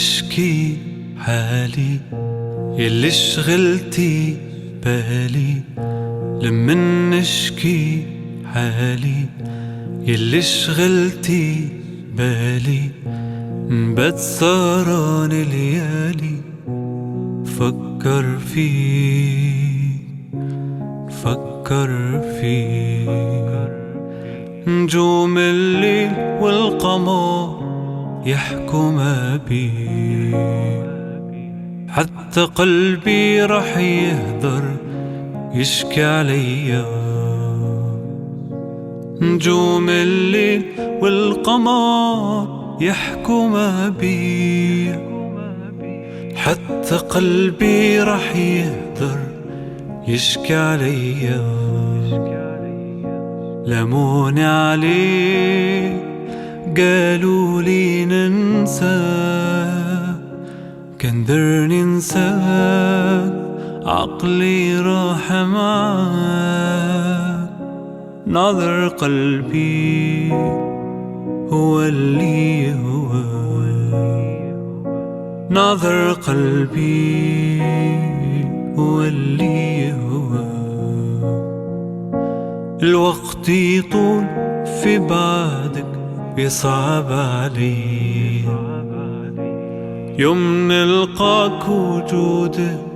نشكي حالي يلي شغلتي بالي، لمن نشكي حالي يلي شغلتي بالي، نبات سهران ليالي فكر فيك فكر فيك. نجوم الليل والقمر يحكوا ما بيك، حتى قلبي رح يهدر يشكي عليا. نجوم الليل والقمر يحكوا ما بيك، حتى قلبي رح يهدر يشكي عليا. لموني عليك قالوا لي ننسى، كان درني انساك عقلي راح معاك. نظر قلبي هو اللي هو، نظر قلبي هو اللي هو. الوقت يطول في بعدك يصعب علي، يوم نلقاك وجودك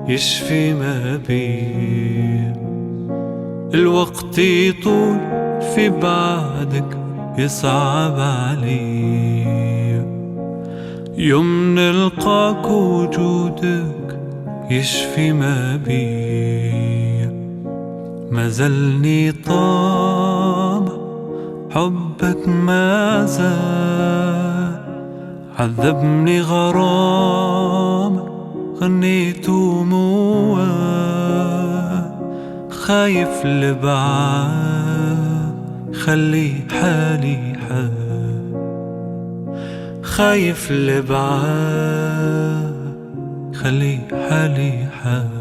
يشفي ما بي. الوقت يطول في بعدك يصعب علي، يوم نلقاك وجودك يشفي ما بي. ما زلني طامع حبك ما زال، عذبني غرامك غنيت وموال. خايف لبعاد خلي حالي حال، خايف لبعاد خلي حالي حال.